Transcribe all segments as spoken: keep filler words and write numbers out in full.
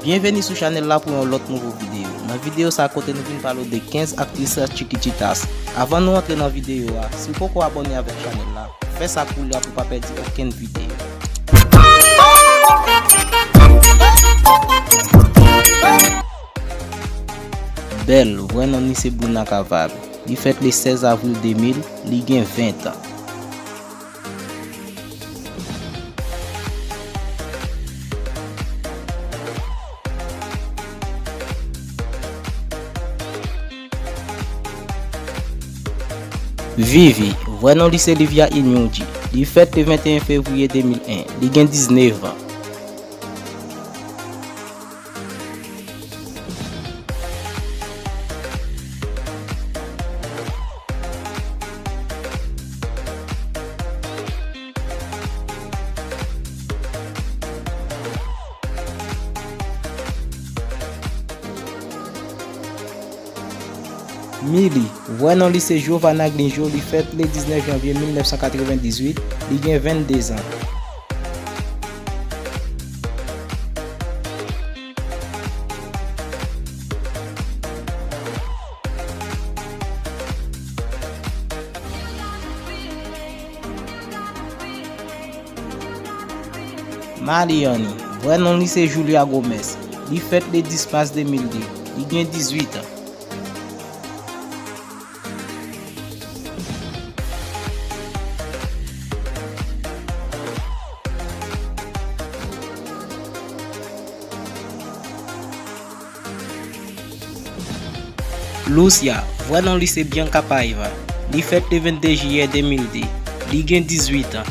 Byenveni sou chanèl la pou yon lòt nouvo videyo. Nan videyo sa kote nou vin pale w de kenz aktris Chiquititas. Avan nou antre nan videyo a, si w poko abòne avèk chanèl la, fè sa koulye a pou w pa pèdi okenn videyo. Bèl, vrè non li se Bruna Caval. Li fèt le sèz avril de mil, li gen ven tan. Vivi, vrè non li se Livia Inyouji. Li fèt le venteyen fevriye de mil en. Li gen diznèf an. Mili, vrè non li se Giovanna Glinjo, li fèt le diznèf janvye mil nèf san katrevendizuit, li gen vennde zan. Maliani, vrè non li se Julia Gomez. Li fèt le dis mas de mil de. Li gen dizuit an. Lucia, vrè non li se Bianca Paiva. Li fèt le vennde jiyè de mil de. Li gen dizuit an.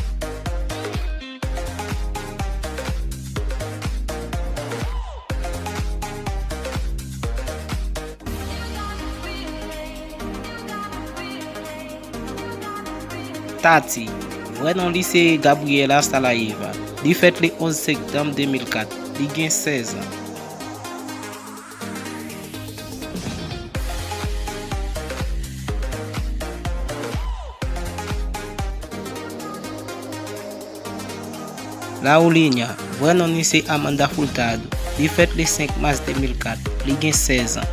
Tati, vrè non li se Gabriela Salayeva. Li fèt le onz septanm de mil kat. Li gen sèz an. Lauliña, vrè non li se Amanda Furtado. Li fèt le senk mas de mil kat. Li gen sèz an.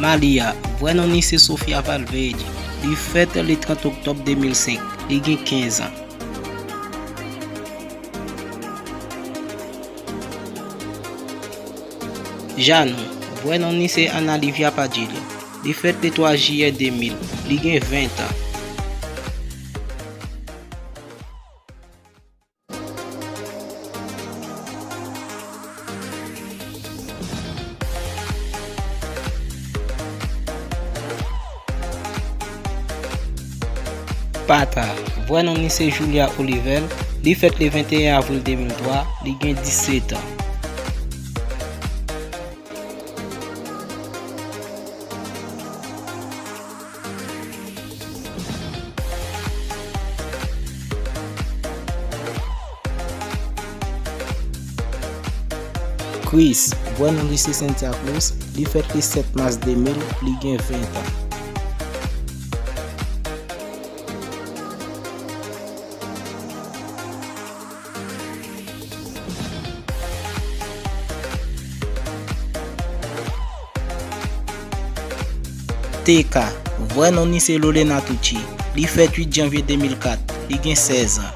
Malia, vrè non li se Sofia Valverde. Li fèt le trant oktòb de mil senk. Li gen kenz an. Janou, vrè non li se Ana Livia Padilha. Li fèt le twa jiyè de mil. Li gen ven an. Pata, vrè non li se Julia Oliver, li fèt le venteyen avril de mil twa, li gen disèt an. Chris, vrè non li se Cynthia Cruz, li fèt le sèt mas de mil, li gen ven an. Teka, vrè non li se Lolena Tucci. Li fèt uit janvye de mil kat. Li gen sèz an.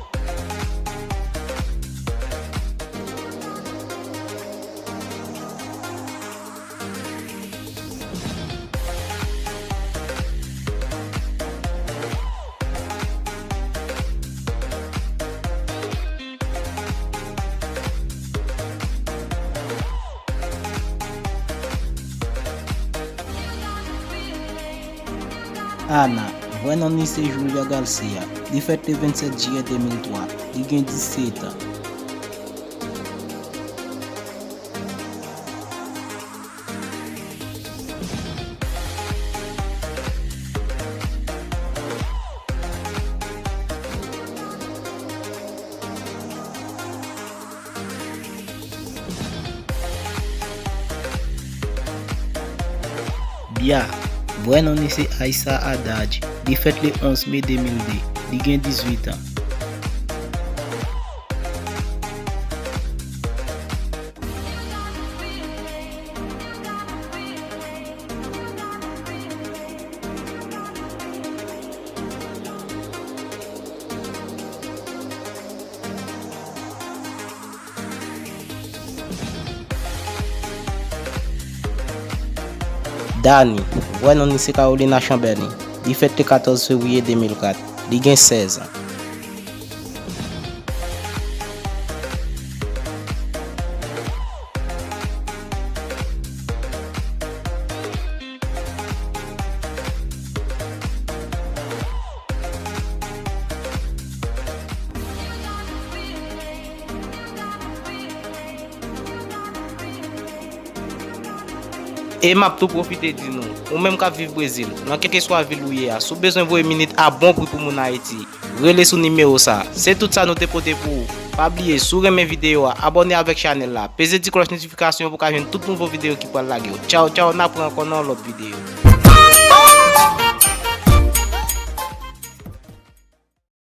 Ana, vrè non li se Julia Garcia. Li fèt le vennsèt jiyè de mil twa. Li gen disèt an. Bia, vrè non li se Aïssa Haddad. Li fèt le onz me de mil de. Li gen dizuit an. Dani, vrè non li se Carolina Chamberlain. Li fèt le katòz fevriye de mil kat. Li gen sèz an. E m ap tou pwofite di nou, ou menm k ap viv Brezil, nan kèlkeswa vil ou ye a, si w bezwen voye minit a bon pri pou moun Ayiti, rele sou nimewo sa. Se tout sa nou te pote pou ou. Pa bliye, si w renmen videyo a, abòne avèk chanèl la, peze ti klòch notifikasyon pou w ka jwenn tout nouvo videyo ki pral lage yo. Tchaw, tchaw, n ap wè ankò nan yon lòt videyo.